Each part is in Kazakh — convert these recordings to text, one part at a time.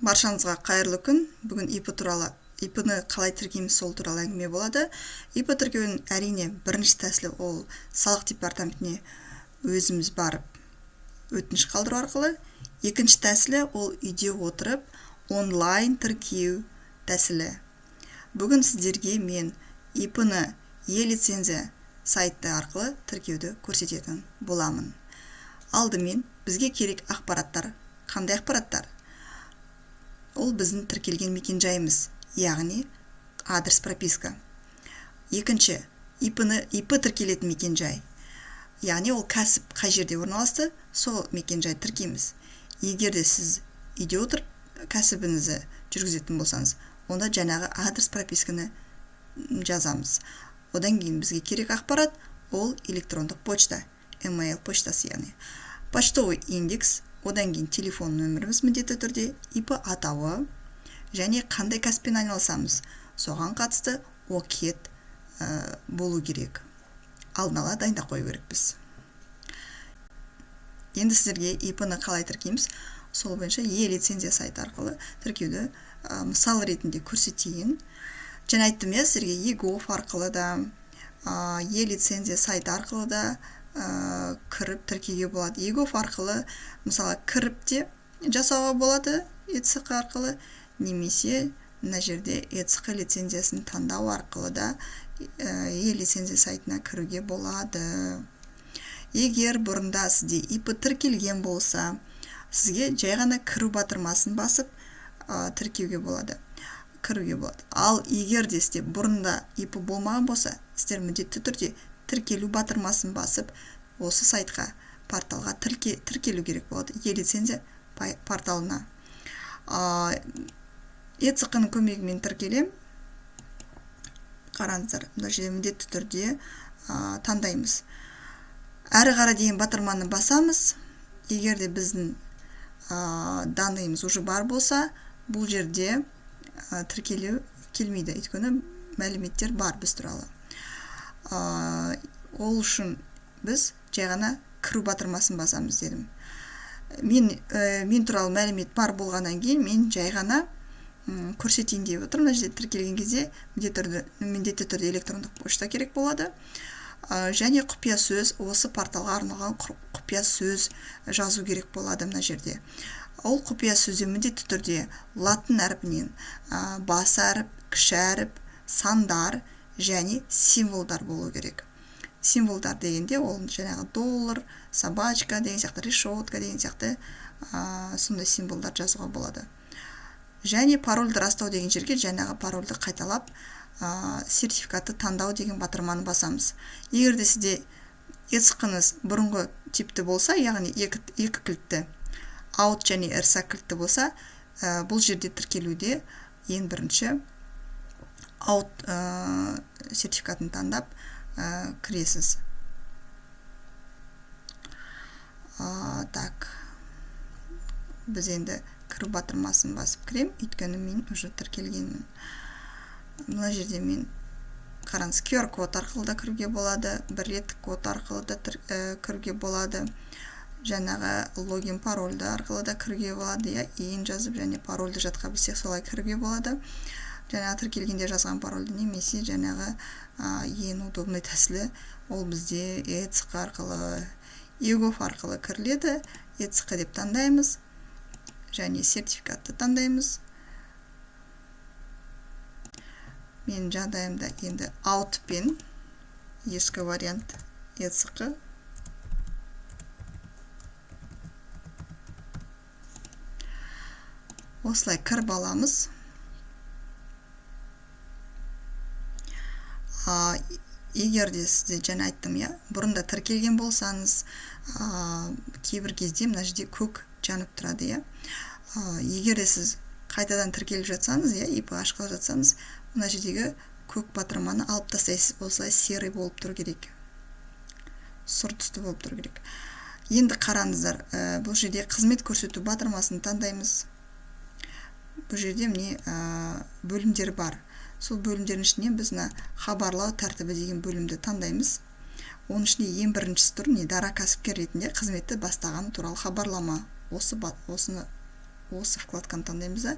Баршаңызға қайырлы күн. Бүгін ИП туралы, ИП-ны қалай тіркейміз, сол туралы әңгіме болады. ИП тіркеудің, әрине, бірінші тәсілі ол салық департаментіне өзіміз барып өтініш қалдыру арқылы. Екінші тәсілі ол үйде отырып онлайн тіркеу тәсілі. Бүгін сіздерге мен ИП-ны е-лицензия сайты арқылы тіркеуді көрсететін боламын. Алдымен бізге керек ақпараттар. Қандай ақпараттар? Ол біздің тіркелген мекенжайымыз, яғни адрес прописка. Екінші, ИП-ны, ИП тіркелетін мекенжай, яғни ол кәсіп қай жерде орналасты, сол мекенжай тіркейміз. Егер де сіз үйде отырып кәсібіңізді жүргізетін болсаңыз, онда жаңағы адрес прописканы жазамыз. Одан кейін бізге керек ақпарат ол электрондық почта, email почтасы, яғни почтовый индекс. Одан кейін телефон нөміріміз міндетті түрде, ИП атауы және қандай кәсіппен айналысамыз, соған қатысты ОКЭД болу керек. Алдын ала дайындап қою керекпіз. Енді сіздерге ИП-ны қалай тіркейміз, сол бойынша е-лицензия сайты арқылы тіркеуді мысал ретінде көрсетейін. Жаңа айттым, иә, сіздерге eGov арқылы да, е-лицензия сайты арқылы да кіріп тіркеуге болады. eGov арқылы, мысалы, кіріп те жасауға болады ЭЦҚ арқылы, немесе мына жерде ЭЦҚ лицензиясын таңдау арқылы да е-лицензия сайтына кіруге болады. Егер бұрында сізде ИП тіркелген болса, сізге жай ғана кіру батырмасын басып тіркеуге болады, кіруге болады. Ал егер де сізде бұрында ИП болмаған болса, сіздер міндетті түрде тіркелу батырмасын басып, осы сайтқа, порталға тіркелу керек болады, е-лицензия порталына. ЭЦҚ-ның көмегімен тіркелем. Қараңыздар, мына жерде міндетті түрде таңдаймыз. Әрі қарай деген батырманы басамыз. Егер де біздің данныйымыз уже бар болса, бұл жерде тіркелу келмейді, өйткені мәліметтер бар біз туралы. Ол үшін біз жай ғана кіру батырмасын басамыз дедім. Мен туралы мәлімет бар болғаннан кейін мен жай ғана көрсетейін деп отырмын. Мына жерде тіркелген кезде міндетті түрде электрондық почта керек болады. Және құпия сөз, осы порталға арналған құпия сөз жазу керек болады мына жерде. Ол құпия сөзде міндетті түрде латын әрпінен бас әріп, кіші әріп, сандар және символдар болу керек. Символдар дегенде ол жаңағы доллар, собачка деген сияқты, решетка деген сияқты, сондай символдар жазуға болады. Және парольді растау деген жерге жаңағы парольді қайталап, сертификатты таңдау деген батырманы басамыз. Егер де сізде ЭЦҚ-ңыз бұрынғы типті болса, яғни екі кілтті, AUTH және RSA кілтті болса, бұл жерде тіркелуде ең бірінші AUTH сертификатын таңдап кіресіз. Так, біз енді кіру батырмасын басып кірем, өйткені мен уже тіркелгенмін. Мына жерде мен, қараңыз, QR код арқылы да кіруге болады, бір реттік код арқылы да кіруге болады, жаңағы логин парольді арқылы да кіруге болады, иә, ИИН жазып және парольді жатқа білсек, солай кіруге болады. Жаңағы тіркелгенде жазған парольді немесе жаңағы ең удобный тәсілі ол бізде ЭЦҚ арқылы, eGov арқылы кіріледі. ЭЦҚ деп таңдаймыз және сертификатты таңдаймыз. Менің жағдайымда енді AUTH-пен ескі вариант ЭЦҚ. Осылай кіріп аламыз. Егер де сізде, жаңа айттым, иә, бұрында тіркелген болсаңыз, кейбір кезде мына жерде көк жанып тұрады, иә. Егер де сіз қайтадан тіркеліп жатсаңыз, иә, ИП ашқалы жатсаңыз, мына жердегі көк батырманы алып тастайсыз. Осылай серый болып тұру керек, сұр түсті болып тұру керек. Енді қараңыздар, бұл жерде қызмет көрсету батырмасын таңдаймыз. Бұл жерде міне, бөлімдер бар. Сол бөлімдердің ішінен біз мына хабарлау тәртібі деген бөлімді таңдаймыз. Оның ішінде ең біріншісі тұр, міне, дара кәсіпкер ретінде қызметті бастаған туралы хабарлама. Осыны Осы вкладканы таңдаймыз да,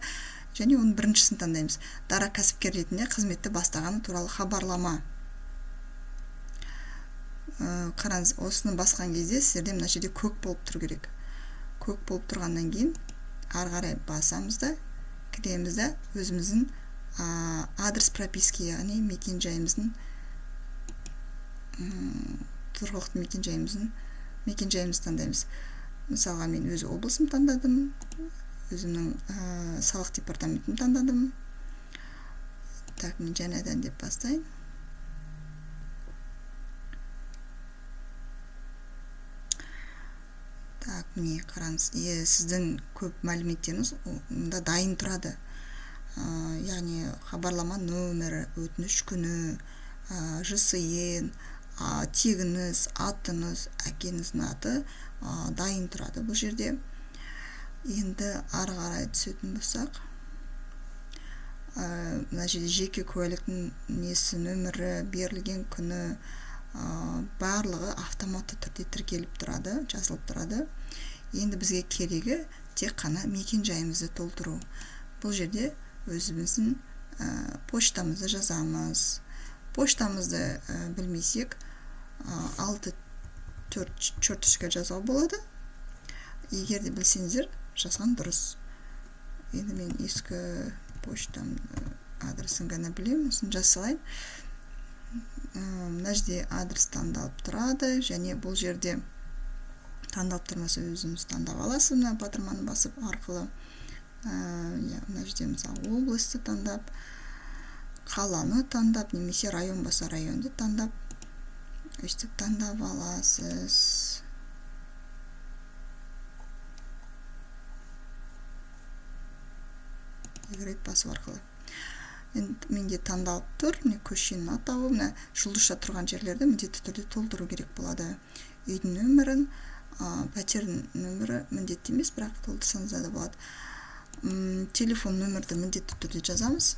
және оның біріншісін таңдаймыз. Дара кәсіпкер ретінде қызметті бастағаны туралы хабарлама. Қараңыз, осыны басқан кезде сіздерде мына жерде көк болып тұру керек. Көк болып тұрғаннан кейін ары қарай басамыз да, кіреміз да, өзіміздің адрес прописки, яғни мекен-жайымыздың, тұрғылықты мекен-жайымызды таңдаймыз. Мысалға, мен өз облысым таңдадым, өзімнің салық департаментін таңдадым. Так, мен жаңадан деп бастайын. Так, міне қараңыз, сіздің көп мәліметтеріңіз мұнда дайын тұрады. Яғни хабарлама нөмірі, өтініш күні, ЖСН, тегіңіз, атыңыз, әкеңіздің аты дайын тұрады бұл жерде. Енді ары қарай түсетін болсақ, мына жерде жеке куәліктің несі, нөмірі, берілген күні, барлығы автоматты түрде тіркеліп тұрады, жазылып тұрады. Енді бізге керегі тек қана мекен-жайымызды толтыру. Бұл жерде өзіміздің почтамызды жазамыз. Почтамызды білмесек, 6 4 черточка жазуға болады. Егер де білсеңіздер, жазған дұрыс. Енді мен ескі почтам адресін ғана білемін, осыны жаза салайын. Мына жерде адрес таңдалып тұрады, және бұл жерде таңдалып тұрмаса өзіңіз таңдап аласыз, мына батырманы басып арқылы. Мына жерде мысалы облысты таңдап, қаланы таңдап, немесе район болса районды таңдап, өстіп таңдап аласыз. Y басу арқылы. Енді менде таңдалып тұр, міне көшенің атауы, мына жұлдызша тұрған жерлерді міндетті түрде толтыру керек болады. Үйдің нөмірін, пәтердің нөмірі міндетті емес, бірақ толтырсаңыз да болады. Телефон нөмірді міндетті түрде жазамыз.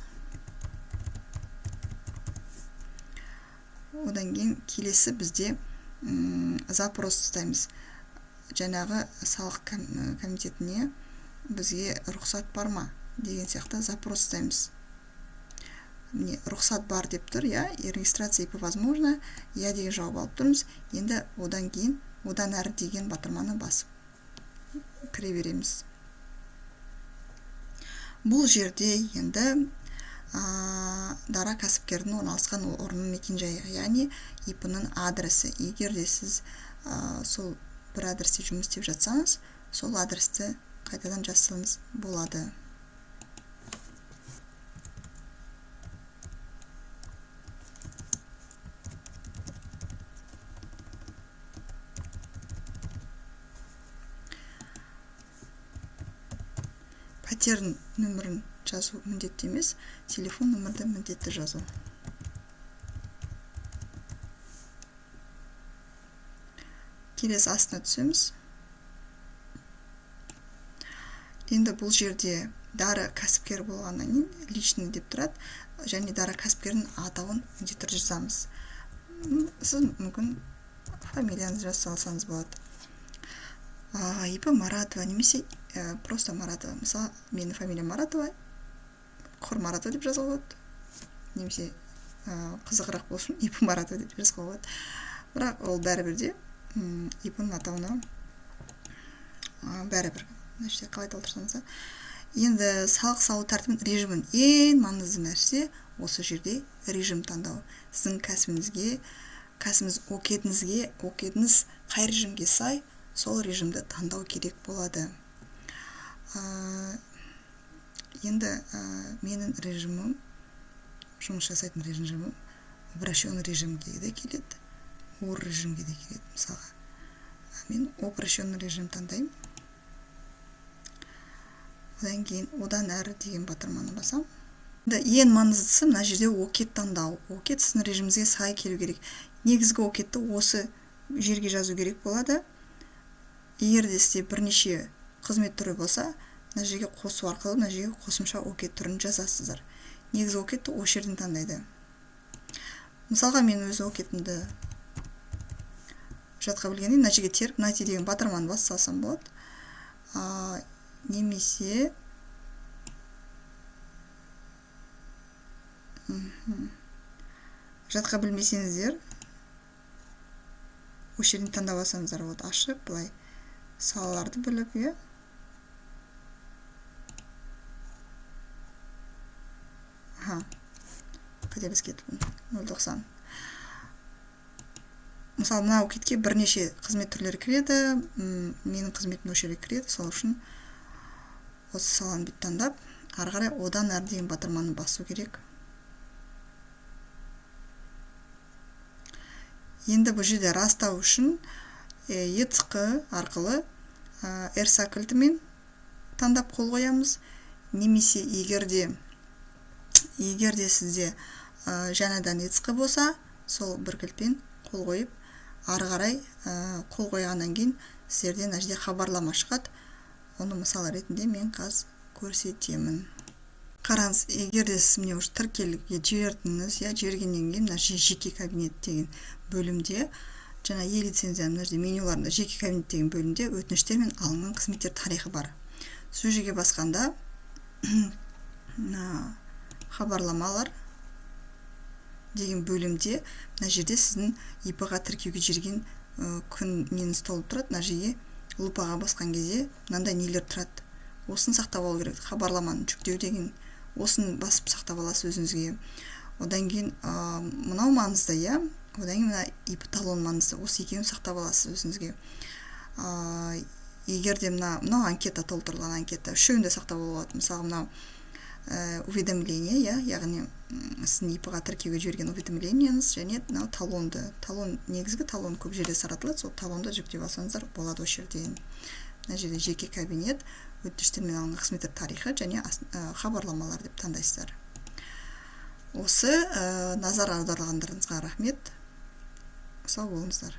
Одан кейін келесі бізде запрос ұстаймыз. Жаңағы салық комитетіне бізге рұқсат бар ма деген сияқты запрос ұстаймыз. Міне, рұқсат бар деп тұр, иә, регистрация ИП возможно, иә деген жауап алып тұрмыз. Енді одан кейін одан әрі деген батырманы басып кіре береміз. Бұл жерде енді дара кәсіпкердің орналасқан орнының мекенжайы, яғни ИП-ның адресі. Егер де сіз сол бір адресте жұмыс істеп жатсаңыз, сол адресті қайтадан жазсаңыз болады. Пәтердің нөмірін жазу міндетті емес, телефон нөмірді міндетті жазу. Келесі астына түсеміз. Енді бұл жерде дара кәсіпкер болғаннан кейін личный деп тұрады, және дара кәсіпкердің атауын міндетті түрде жазамыз. Сіз мүмкін фамилияңызды жаза салсаңыз болады. ИП Маратова немесе просто Маратова. Мысалы, менің фамилиям Маратова, құр Маратова деп жазуға болады. Немесе қызығырақ болсын ИП Маратова деп жазуға болады. Бірақ ол бәрібір де ИП-ның атауына бәрібір. Мына жерде қалай толтырсаңыз да. Енді салық салу тәртібін, режимін, ең маңызды нәрсе осы жерде режим таңдау. Сіздің кәсібіңізге, кәсібіңіз ОКЭДіңізге, ОКЭДіңіз қай режимге сай, сол режимді таңдау керек болады. Енді менің режимім, жұмыс жасайтын режимім упрощенный режимге де келеді, ОР режимге де келеді. Мысалға, мен упрощенный режим таңдаймын. Одан кейін одан әрі деген батырманы басам. Енді ең маңыздысы мына жерде ОКЭД таңдау. ОКЭД сіздің режиміңізге сай келу керек. Негізгі ОКЭДті осы жерге жазу керек болады. Егер де сізде бірнеше қызмет түрі болса, мына жерге қосу арқылы мына жерге қосымша ОКЭД түрін жазасыздар. Негізгі ОКЭДті осы жерден таңдайды. Мысалға, мен өз ОКЭДімді жатқа білгеннен мына жерге теріп найти деген батырманы басса салсам болады. Немесе жатқа білмесеңіздер, осы жерден таңдап алсаңыздар болады. Ашып былай салаларды біліп, иә. Аха, қателесіп кетіппін. 0,90. Мысалы, мынау китке бірнеше қызмет түрлері кіреді, менің қызметім осы жерге кіреді, сол үшін осы саланы бүйтіп таңдап, ары қарай одан әрі деген батырманы басу керек. Енді бұл жерде растау үшін ЕЦҚ арқылы РСА кілтімен таңдап қол қоямыз, немесе егер де сізде жаңадан ЕЦҚ болса, сол бір кілтпен қол қойып, ары қарай қол қойғаннан кейін сіздерден мына жерде хабарлама шығады. Оны мысал ретінде мен қазір көрсетемін. Қараңыз, егер де сіз міне уже тіркелуге жібердіңіз, иә, жібергеннен кейін мына жеке кабинет деген бөлімде, жаңа е-лицензияның мына жерде менюларында жеке кабинет деген бөлімде өтініштер мен алынған қызметтер тарихы бар. Сол жерге басқанда мына хабарламалар деген бөлімде мына жерде сіздің ИП-ға тіркеуге жіберген күн неңіз толып тұрады. Мына жерге лупаға басқан кезде мынандай нелер тұрады. Осыны сақтап алу керек. Хабарламаны жүктеу деген, осыны басып сақтап аласыз өзіңізге. Одан кейін мынау маңызды, иә. Одан кейін мына ИП талон маңызды. Осы екеуін сақтап аласыз өзіңізге. Егер де мынау анкета, толтырылған анкета, үшеуін де сақтап алуға болады. Мысалы, мынау уведомление, иә, яғни сіздің ИП-ға тіркеуге жіберген уведомлениеңіз және мынау талонды. Талон, негізгі талон көп жерде таратылады, сол талонды жүктеп алсаңыздар болады осы жерден. Мына жерде жеке кабинет, өтініштер мен алынған қызметтер тарихы және хабарламалар деп таңдайсыздар. Осы назар аударғандарыңызға рахмет. Сау болыңыздар.